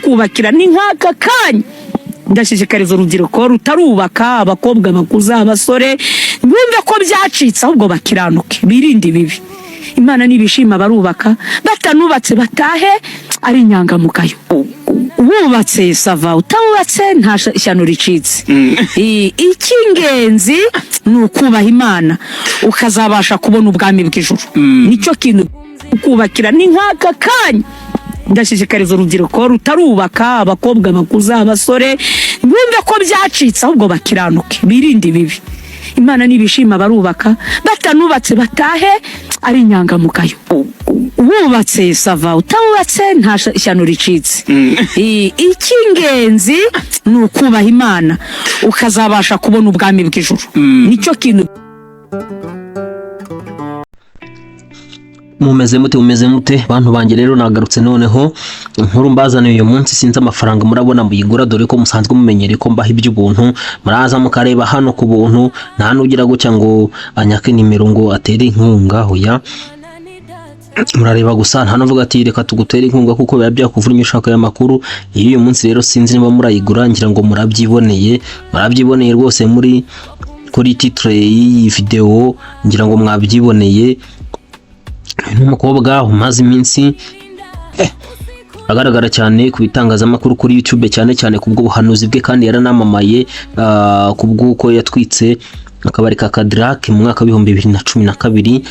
Kubakira ni nk'aka kanya. Ndashishikariza urubyiruko rutarubaka, abakobwa bakuze, abasore, bumve ko byacitse, ahubwo bakiranuke, birinde ibibi. Imana nibishima barubaka, batanubatse batahe ari inyangamugayo. Wubatse ça va, utawubatse nta shyano ricitse. Icy'ingenzi ni ukubaha Imana, ukazabasha kubona ubwami bw'ijuru. Nicyo kintu. Kubakira ni nk'aka kanya. Ndashishikariza urubyiruko rutarubaka, abakobwa bakuze, abasore, bumve ko byacitse, ahubwo bakiranuke, birinde ibibi. Imana nibishima barubaka, batanubatse batahe ari inyangamugayo. Wubatse ça va, utawubatse nta shyano ricitse. Icy'ingenzi ni ukubaha Imana, ukazabasha kubona ubwami bw'ijuru. Nicyo kintu. Mumeze mute? Mumeze mute, bantu banjye? Rero nagarutse noneho. Inkuru mbazaniye uyu munsi, sinzi amafaranga murabona muyigura, dore ko musanzwe mumenyereye ko mbaha iby'ubuntu. Muraza mukareba hano ku buntu, nta nugira gutya ngo anyake nimero ngo atere inkunga. Hoya, murareba gusa, nta nuvuga ati reka tugutere inkunga, kuko biba byakuvunnye ushaka aya makuru. Iyo uyu munsi rero sinzi niba murayigura, ngira ngo murabyiboneye, murabyiboneye rwose muri kuri titre y'iyi video, ngira ngo mwabyiboneye. Uyu ni umukobwa umaze iminsi agaragara cyane ku bitangazamakuru, kuri YouTube cyane cyane, ku bw'ubuhanuzi bwe, kandi yaranamamaye ku bw'uko yatwitse akabari ka Kadrack mu mwaka wa 2012.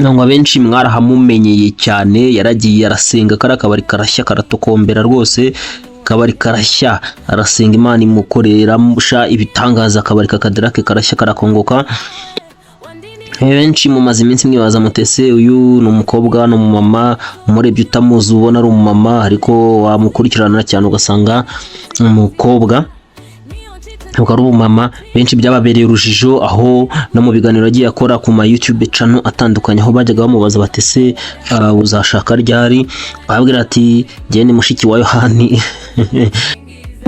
Ngo abenshi mwarahamumenyeye cyane. Yaragiye arasenga, kariya kabari karashya, karatokombera rwose, kabari karashya, arasenga, Imana imukorera ibitangaza, akabari ka Kadrack karashya, karakongoka. Benshi mumaze iminsi mwibaza mutese uyu ni umukobwa, ni umumama? Umurebye utamuzi ubona ari umumama, ariko wamukurikirana cyane ugasanga umukobwa, ntabwo ari umumama. Benshi byababereye urujijo, aho no mu biganiro agiye akora ku ma YouTube channel atandukanye, aho bajyaga bamubaza bati se uzashaka ryari? Ababwira ati njye ni mushiki wa Yohani.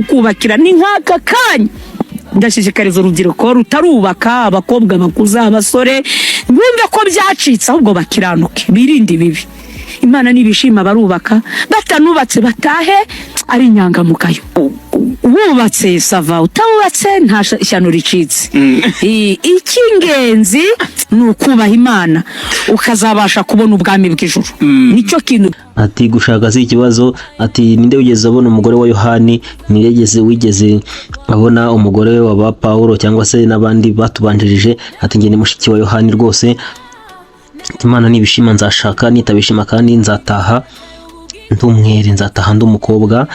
Kubakira ni nk'aka kanya. Ndashishikariza urubyiruko rutarubaka, abakobwa bakuze, abasore, bumve ko byacitse, ahubwo bakiranuke, birinde ibibi. Imana nibishima barubaka, batanubatse batahe ari inyangamugayo. Wubatse ça va, utawubatse nta shyano ricitse. Icy'ingenzi ni ukubaha Imana, ukazabasha kubona ubwami bw'ijuru. Nicyo kintu. Ati gushaka si ikibazo. Ati ninde wigeze abona umugore wa Yohani? Ninde wigeze abona umugore wa ba Paulo cyangwa se n'abandi batubanjirije? Ati njye ni mushiki wa Yohani rwose. Ati Imana nibishima nzashaka, nitabishima kandi nzataha ndi umwere, nzataha ndi umukobwa.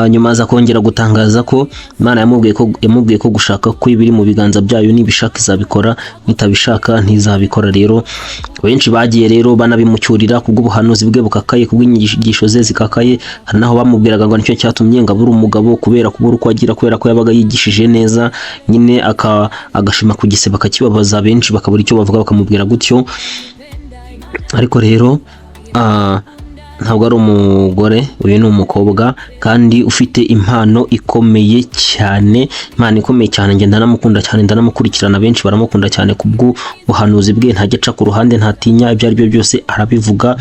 Nyuma aza kongera gutangaza ko Imana yamubwiye ko gushaka ko biri mu biganza byayo, nibishaka izabikora, nitabishaka ntizabikora. Rero benshi bagiye rero banabimucyurira kubw'ubuhanuzi bwe bukakaye, kubw'inyigisho ze zikakaye. Hari naho bamubwiraga ngo nicyo cyatumye ngo abure umugabo, kubera kubura uko agira, kubera ko yabaga yigishije neza nyine agashima ku gisebe akakibabaza, benshi bakabura icyo bavuga, bakamubwira gutyo. Ariko rero ntabwo ari umugore, uyu ni umukobwa kandi ufite impano ikomeye cyane, impano ikomeye cyane. Njye ndanamukunda cyane, ndanamukurikirana, benshi baramukunda cyane kubw'ubuhanuzi bwe. Ntajya aca ku ruhande, ntatinya, ibyo ari byo byose arabivuga.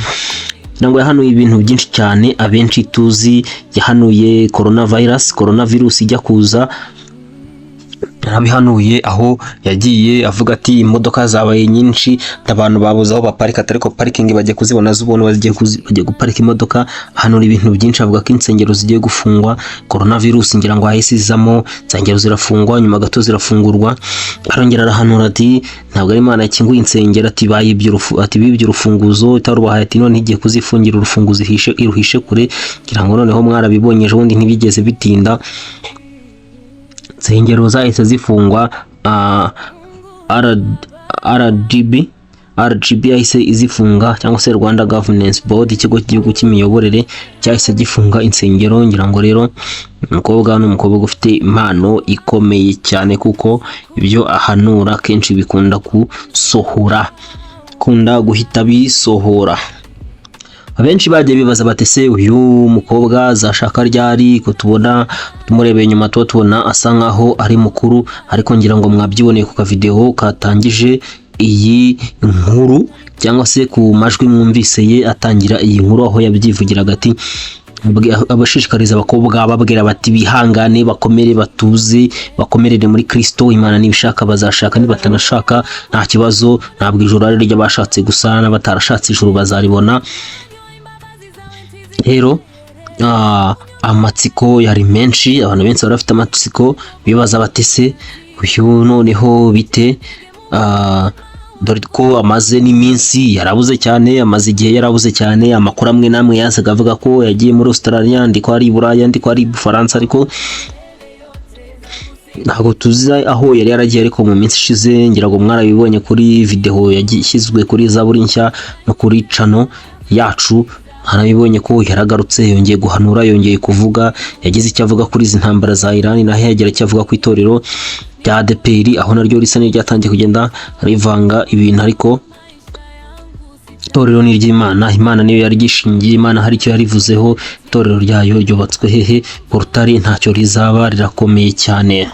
Ngira ngo yahanuye ibintu byinshi cyane abenshi tuzi. Yahanuye coronavirus, coronavirus ijya kuza yarabihanuye, aho yagiye avuga ati imodoka zabaye nyinshi, abantu babuze aho baparika, ariko parikingi bagiye kuzibona z'ubuntu, bagiye guparika imodoka. Ahanura ibintu byinshi, avuga ko insengero zigiye gufungwa. Coronavirus ngira ngo yahise izamo, insengero zirafungwa, nyuma gato zirafungurwa. Arongera arahanura ati ntabwo ari Imana yakinguye insengero, ati bayibye ati bibye urufunguzo itarubahaye, ati none igiye kuzifungira urufunguzo ihishe iruhishe kure. Ngira ngo noneho mwarabibonye, ejo bundi ntibigeze bitinda, insengero zahise zifungwa. RGB, RGB yahise izifunga, cyangwa se Rwanda Governance Board, ikigo cy'igihugu cy'imiyoborere cyahise gifunga insengero. Ngira ngo rero umukobwa ni umukobwa ufite impano ikomeye cyane, kuko ibyo ahanura kenshi bikunda gusohora, kunda guhita bisohora. Abenshi bagiye bibaza bati se uyu mukobwa azashaka ryari, ko tubona tumurebeye inyuma tuba tubona asa nkaho ari mukuru? Ariko ngira ngo mwabyiboneye ku kavideo katangije iyi nkuru, cyangwa se ku majwi mwumvise ye atangira iyi nkuru, aho yabyivugiraga ati Abashishikariza abakobwa, babwira bati bihangane, bakomere, batuze, bakomerere muri Kristo. Imana nibishaka bazashaka, nibatanashaka nta kibazo. Ntabwo ijuru ari iry'abashatse gusa, n'abatarashatse ijuru bazaribona. Rero amatsiko yari menshi, abantu benshi bari bafite amatsiko, bibaza bati: "Se uyu noneho bite?" Dore ko amaze n'iminsi yarabuze cyane, amaze igihe yarabuze cyane. Amakuru amwe n'amwe yazaga avuga ko yagiye muri Australia, andi ko ari i Buraya, andi ko ari i Bufaransa, ariko ntabwo tuzi aho yari yaragiye. Ariko mu minsi ishize, ngira ngo mwarabibonye kuri video yashyizwe kuri Zaburi Nshya no kuri channel yacu, mwarabibonye ko yaragarutse, yongeye guhanura, yongeye kuvuga, yagize icyo avuga kuri izi ntambara za Iran, naho yagira icyo avuga ku itorero rya ADEPR, aho naryo risa n'iryatangiye kugenda rivanga ibintu. Ariko itorero ni iry'Imana, Imana niyo yaryishingiye, Imana hari icyo yarivuzeho. Itorero ryayo ryubatswe hehe? Ku rutare, ntacyo rizaba, rirakomeye cyane.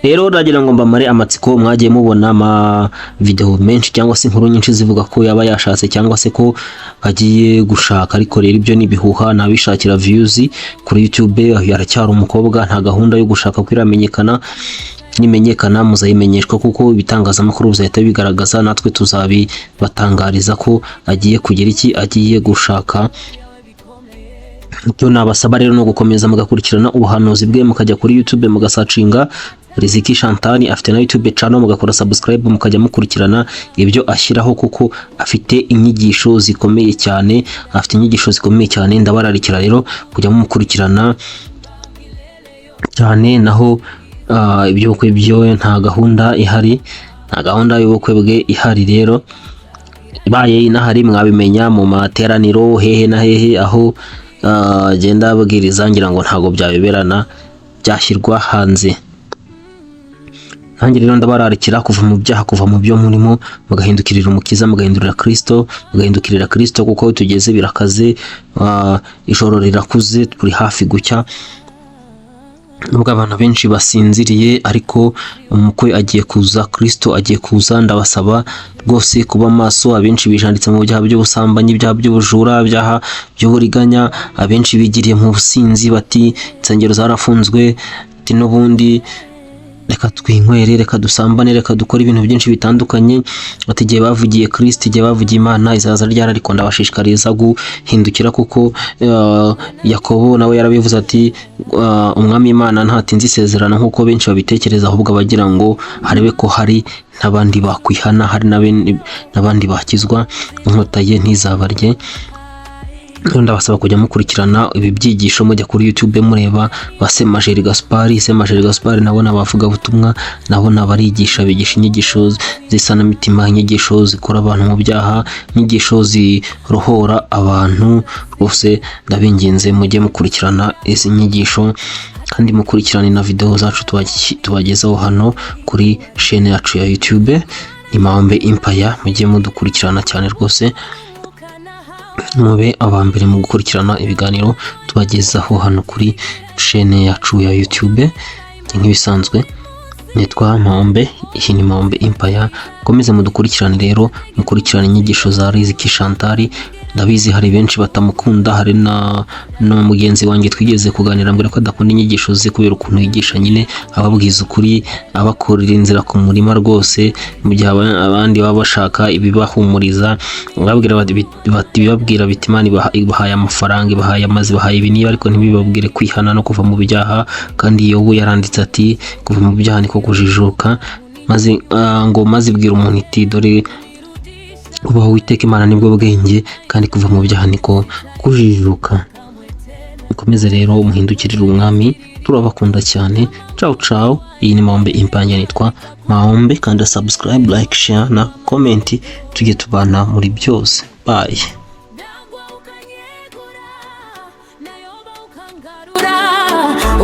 Rero nagira ngo mbamare amatsiko. Mwagiye mubona ama video menshi cyangwa se inkuru nyinshi zivuga ko yaba yashatse cyangwa se ko agiye gushaka, ariko rero ibyo ni ibihuha, nabishakira views kuri YouTube. Aracyari umukobwa, nta gahunda yo gushaka ko iramenyekana. Nimenyekana muzayimenyeshwa, kuko ibitangazamakuru bizahita bigaragaza, natwe tuzabibatangariza ko agiye kugira iki, agiye gushaka. Icyo nabasaba rero ni ugukomeza mugakurikirana ubuhanuzi bwe, mukajya kuri YouTube mugasearchinga Riziki Chantal, afite na YouTube channel, mugakora subscribe, mukajya mukurikirana ibyo ashyiraho, kuko afite inyigisho zikomeye cyane, afite inyigisho zikomeye cyane. Ndabararikira rero kujya mumukurikirana cyane. Naho iby'ubukwe byo nta gahunda ihari, nta gahunda y'ubukwe bwe ihari. Rero ibaye inahari mwabimenya mu materaniro hehe na hehe aho agenda abwiriza. Ngira ngo ntabwo byayoberana, byashyirwa hanze. Nanjye rero ndabararikira kuva mu byaha, kuva mu byo murimo, mugahindukirira Umukiza, mugahindurira Kristo, mugahindukirira Kristo, kuko aho tugeze birakaze, ijoro rirakuze, turi hafi gucya. Nubwo abantu benshi basinziriye, ariko umukwe agiye kuza, Kristo agiye kuza. Ndabasaba rwose kuba maso. Abenshi bijanditse mu byaha by'ubusambanyi, ibyaha by'ubujura, ibyaha by'uburiganya, abenshi bigiriye mu businzi, bati insengero zarafunzwe, ati n'ubundi reka twinywere, reka dusambane, reka dukore ibintu byinshi bitandukanye. Ati igihe bavugiye Kristo, igihe bavugiye Imana izaza ryari? Ariko ndabashishikariza guhindukira, kuko Yakobo nawe yarabivuze ati Umwami Imana ntatinze isezerano nk'uko benshi babitekereza, ahubwo abagira ngo arebe ko hari n'abandi bakwihana, hari n'abandi bakizwa, inkota ye ntizabarye. Rero ndabasaba kujya mukurikirana ibi byigisho, mujya kuri YouTube mureba ba Semajeri Gaspari. Semajeri Gaspari nabo ni abavugabutumwa, nabo ni abarigisha, bigisha inyigisho z'isanamitima, inyigisho zikura abantu mu byaha, inyigisho zirohora abantu. Rwose ndabinginze mujye mukurikirana izi nyigisho, kandi mukurikirane na video zacu tubagezaho hano kuri chaîne yacu ya YouTube, ni Mahombe Empire. Mujye mudukurikirana cyane rwose, mube aba mbere mu gukurikirana ibiganiro tubagezaho hano kuri chaîne yacu ya YouTube. Nk'ibisanzwe nitwa Mahombe, iyi ni Mahombe Empire. Mukomeze mudukurikirane rero, mukurikirane inyigisho za Riziki Chantal. Ndabizi hari benshi batamukunda, hari na mugenzi wanjye twigeze kuganira ambwira ko adakunda inyigisho ze kubera ukuntu yigisha nyine, ababwiza ukuri, abakurira inzira ku murima rwose, mu gihe abandi baba bashaka ibibahumuriza, babwira bati bibabwira biti Imana ibahaye amafaranga, ibahaye amazi, ibahaye ibi niba, ariko ntibibabwire kwihana no kuva mu byaha. Kandi Yobu yaranditse ati kuva mu byaha niko kujijuka. Maze ngo maze ibwira umuntu iti dore kubaho Uwiteka Imana nibwo bwenge, kandi kuva mu byaha niko kujijuka. Mukomeze rero muhindukirire Umwami, turabakunda cyane. Ciao ciao. Iyi ni Mahombe Empire, nitwa Mahombe. Kanda subscribe, like, share na comment, tujye tubana muri byose. Bye. Nagwa ukanyegura, nayoba ukangarura,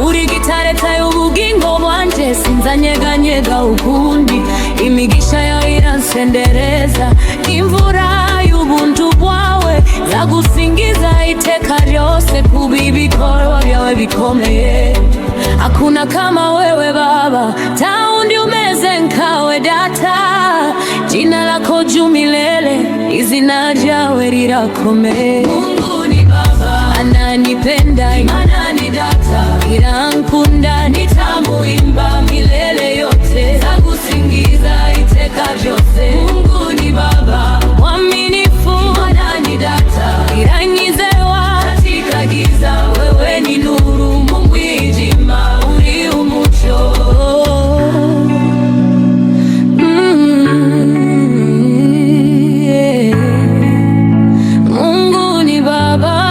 uri gitare ubugingo bwanje, sinzanyeganyega ukundi. Imigisha yawe iransendereza, imvura y'ubuntu bwawe, nzagusingiza iteka ryose, kuba ibikorwa byawe bikomeye. Hakuna kama wewe Baba, taundi umeze nkawe Data, jina lako juu milele, izina ryawe rirakomeye. Mungu ni Baba, anani Ananipenda, Imana ni data, irankunda, nitamuimba milele yote, zagusingiza iteka ryose. Mungu ni Baba mwaminifu, Imana ni data, iranyizewa katika giza, wewe ni nuru, mu mwijima uri umucyo. Yeah. Mungu ni Baba,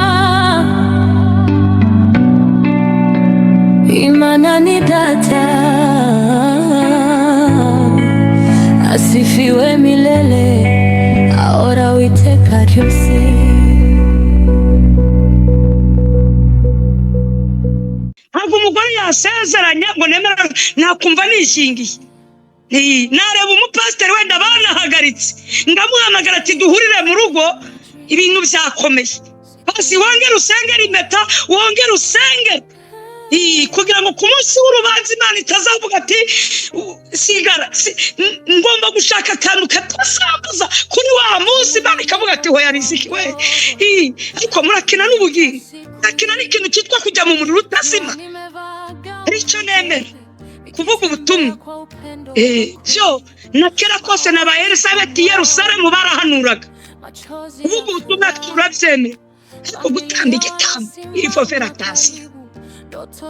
Imana ni data, asifiwe milele, ahora witeka ryose. Ntabwo umugore yasezeranya ngo nemera nakumva nishingiye. Nareba umupasiteri wenda banahagaritse, ndamuhamagara ati duhurire mu rugo, ibintu byakomeye, basi wongere usengere impeta, wongere usenge, kugira ngo ku munsi w'urubanza Imana itazavuga ati sigara ngomba gushaka akantu katasambuza kuri wa munsi. Imana ikavuga ati hoya Riziki we. Ariko murakina n'ubugingo, murakina n'ikintu cyitwa kujya mu muriro utazima. Aricyo nemera, kuvuga ubutumwa. Byo na kera kose na ba Elisabeti i Yerusalemu barahanuraga. Kuvuga ubutumwa turabyemera, ariko gutamba igitambo il faut faire attention.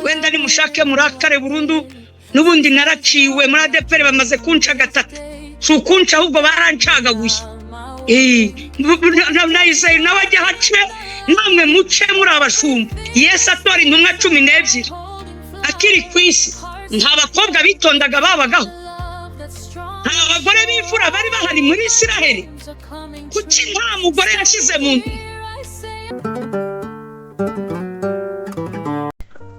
Wenda nimushake murakare burundu, n'ubundi naraciwe muri ADEPR, bamaze kunca gatatu. Si ukunca, ahubwo barancagaguye. Na Isayi nawe ajya hace, namwe muce muri abashumba. Yesu atora intumwa 12 akiri ku isi, nta bakobwa bitondaga babagaho, nta bagore b'imfura bari bahari muri Isiraheli. Kuki nta mugore yashyize mu nda?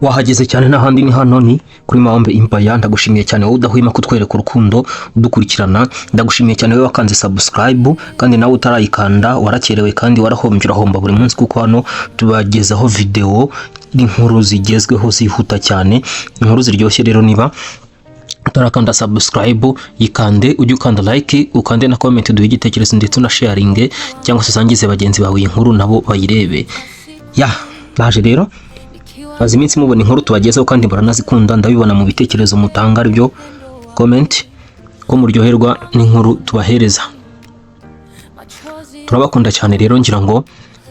Wahageze cyane n'ahandi ni hano, ni kuri Mahombe Empire. Ndagushimiye cyane wowe udahwema kutwereka urukundo udukurikirana. Ndagushimiye cyane wowe wakanze subscribe, kandi nawe utarayikanda warakerewe kandi warahombye, urahomba buri munsi, kuko hano tubagezaho video n'inkuru zigezweho zihuta cyane, inkuru ziryoshye. Rero niba utarakanda subscribe, yikande, ujye ukanda like, ukande na comment, duhe igitekerezo, ndetse una sharing cyangwa se usangize bagenzi bawe iyi nkuru nabo bayirebe. Ya baje rero, maze iminsi mubona inkuru tubagezaho kandi muranazikunda, ndabibona mu bitekerezo mutanga aribyo comment, ko muryoherwa n'inkuru tubahereza. Turabakunda cyane. Rero ngira ngo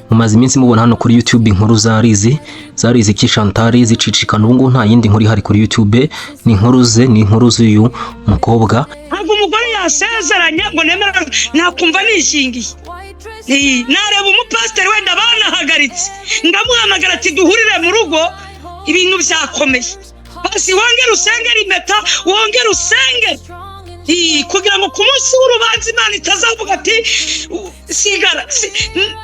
mumaze iminsi mubona hano kuri YouTube inkuru za Rizi, za Riziki Chantal zicicikana. Ubu ngubu nta yindi nkuru ihari kuri YouTube, ni inkuru ze, ni inkuru z'uyu mukobwa. Ntabwo umugore yasezeranya ngo nemera nakumva nishingiye. Nareba umupasiteri wenda banahagaritse, ndamuhamagara ati duhurire mu rugo, ibintu byakomeye, basi wongere usengere impeta, wongere usenge, kugira ngo ku munsi w'urubanza Imana itazavuga ati sigara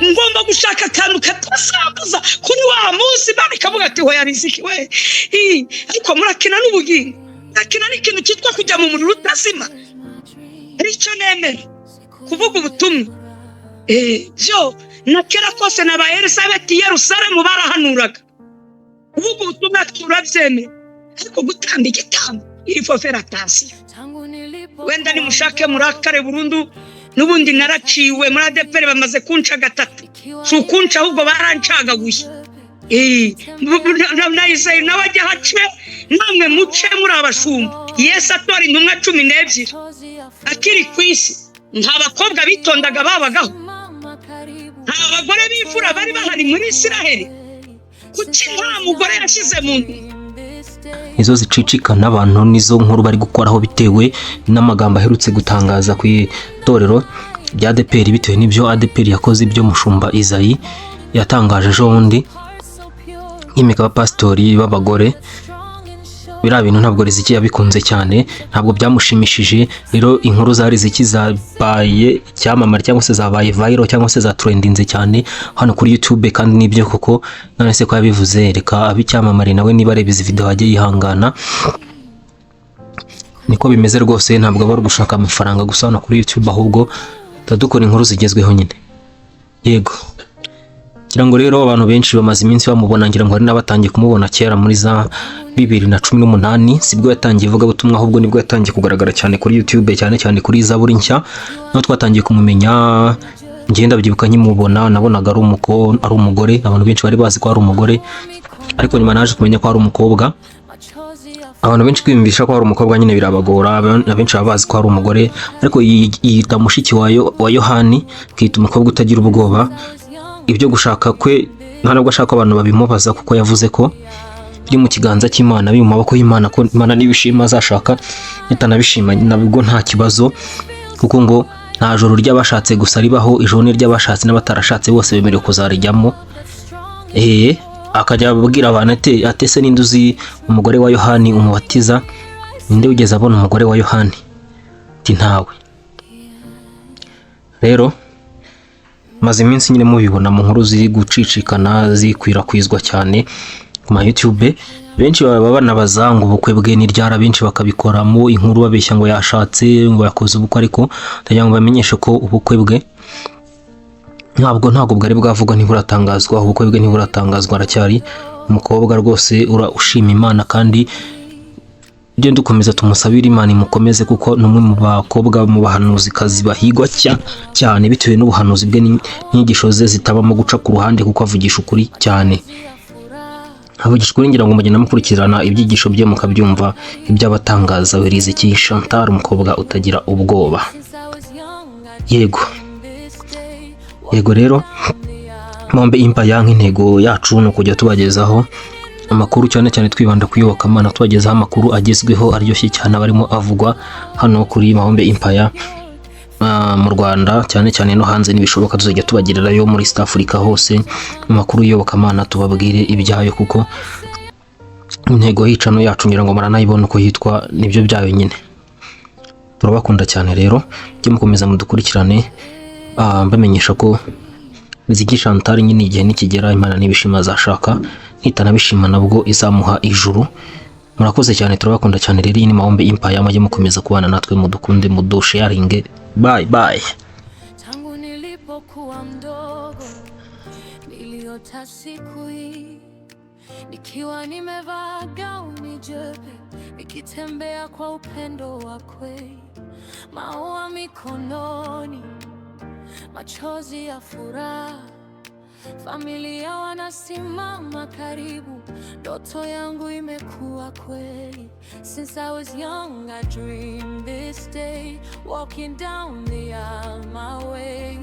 ngomba gushaka akantu katasambuza kuri wa munsi. Imana ikavuga ati hoya Riziki we. Ariko murakina n'ubugingo, murakina n'ikintu cyitwa kujya mu muriro utazima. Aricyo nemera, kuvuga ubutumwa. Byo na kera kose na ba Elisabeti i Yerusalemu barahanuraga. Kuvuga ubutumwa turabyemera, ariko gutamba igitambo il faut faire attention. Wenda nimushake murakare burundu, n'ubundi naraciwe muri ADEPR, bamaze kunca gatatu. Si ukunca, ahubwo barancagaguye. Na Isayi nawe ajya hace, namwe muce muri abashumba. Yesu atora intumwa 12 akiri ku isi, nta bakobwa bitondaga babagaho, nta bagore b'imfura bari bahari muri Isiraheli. Kuki nta mugore yashyize mu nda? Nizo zicicikana abantu, nizo nkuru bari gukoraho bitewe n'amagambo aherutse gutangaza ku itorero rya ADEPR, bitewe n'ibyo ADEPR yakoze, ibyo mushumba Izayi yatangaje ejo bundi yimika abapasitori b'abagore. Biriya bintu ntabwo Riziki yabikunze cyane, ntabwo byamushimishije. Rero inkuru za Riziki zabaye icyamamare cyangwa se zabaye viral cyangwa se zatrendinze cyane hano kuri YouTube, kandi nibyo koko. None se ko yabivuze, reka abe icyamamare nawe, niba areba izi video ajye yihangana, niko bimeze rwose. Ntabwo aba ari ugushaka amafaranga gusa hano kuri YouTube, ahubwo tuba dukora inkuru zigezweho nyine. Yego, ngira ngo rero abantu benshi bamaze iminsi bamubona, ngira ngo hari n'abatangiye kumubona kera muri za 2018. Sibwo yatangiye ivugabutumwa, ahubwo nibwo yatangiye kugaragara cyane kuri YouTube, cyane cyane kuri Zaburi Nshya, niho twatangiye kumumenya. Ngenda ndabyibuka nkimubona, nabonaga ari umugore. Abantu benshi bari bazi ko ari umugore, ariko nyuma naje kumenya ko ari umukobwa. Abantu benshi kwiyumvisha ko ari umukobwa nyine birabagora. Abenshi baba bazi ko ari umugore, ariko yiyita mushiki wa Yohani, akiyita umukobwa utagira ubwoba. Ibyo gushaka kwe nta nubwo ashaka ko abantu babimubaza, kuko yavuze ko biri mu kiganza cy'Imana, biri mu maboko y'Imana, ko Imana nibishima azashaka, nitanabishima nabwo nta kibazo, kuko ngo nta joro ry'abashatse gusa ribaho, ijoro ni ry'abashatse n'abatarashatse bose bemerewe kuzarijyamo. Akajya abwira abantu ati: "Ate se ninde uzi umugore wa Yohani Umubatiza? Ninde wigeze abona umugore wa Yohani?" Ati: "Ntawe." Rero maze iminsi nyine mubibona mu nkuru ziri gucicikana, zikwirakwizwa cyane ku ma YouTube. Benshi baba banabaza ngo ubukwe bwe ni ryari, benshi bakabikoramo inkuru babeshya ngo yashatse, ngo yakoze ubukwe, ariko ndagira ngo bamenyeshe ko ubukwe bwe ntabwo bwari bwavugwa, ntiburatangazwa. Ubukwe bwe ntiburatangazwa, aracyari umukobwa rwose ura ushima Imana, kandi ugenda dukomeza tumusabire Imana imukomeze, kuko ni umwe mu bakobwa, mu bahanuzikazi bahigwa cyane bitewe n'ubuhanuzi bwe n'inyigisho ze zitabamo guca ku ruhande, kuko avugisha ukuri cyane, avugisha ukuri. Ngira ngo mugenda mukurikirana ibyigisho bye mukabyumva iby'abatangaza. Riziki Chantal, umukobwa utagira ubwoba. Yego yego, rero Mombe Empire, nk'intego yacu ni ukujya tubagezaho amakuru, cyane cyane twibanda ku iyobokamana, tubagezaho amakuru agezweho aryoshye cyane aba arimo avugwa hano kuri Mahombe Empire, mu Rwanda cyane cyane, no hanze nibishoboka tuzajya tubagererayo muri East Africa hose, amakuru y'iyobokamana tubabwire ibyayo, kuko intego y'icano yacu ngira ngo muranayibona uko yitwa, nibyo byayo nyine. Turabakunda cyane rero, mujye mukomeza mudukurikirane. Mbamenyesha ko Riziki Chantal nyine igihe nikigera, Imana nibishima azashaka, nitanabishima nabwo izamuha ijuru. Murakoze cyane, turabakunda cyane. Rero iyi ni Mahombe Empire, mujye mukomeza kubana natwe, mudukunde, mudusharinge. Bye bye. Tangu nilipokuwa mdogo niliota siku hii nikiwa nimevaa gauni jeupe, nikitembea kwa upendo wa kweli, maua mikononi, machozi ya furaha, familia wanasimama karibu, ndoto yangu imekuwa kweli. Since I was young I dreamed this day, walking down the aisle my way,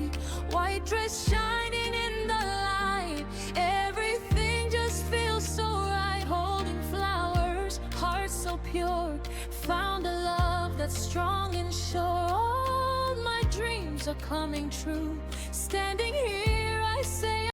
white dress shining in the light, everything just feels so right. Holding flowers, heart so pure, found a love that's strong and sure. All my dreams are coming true. Standing here, I say.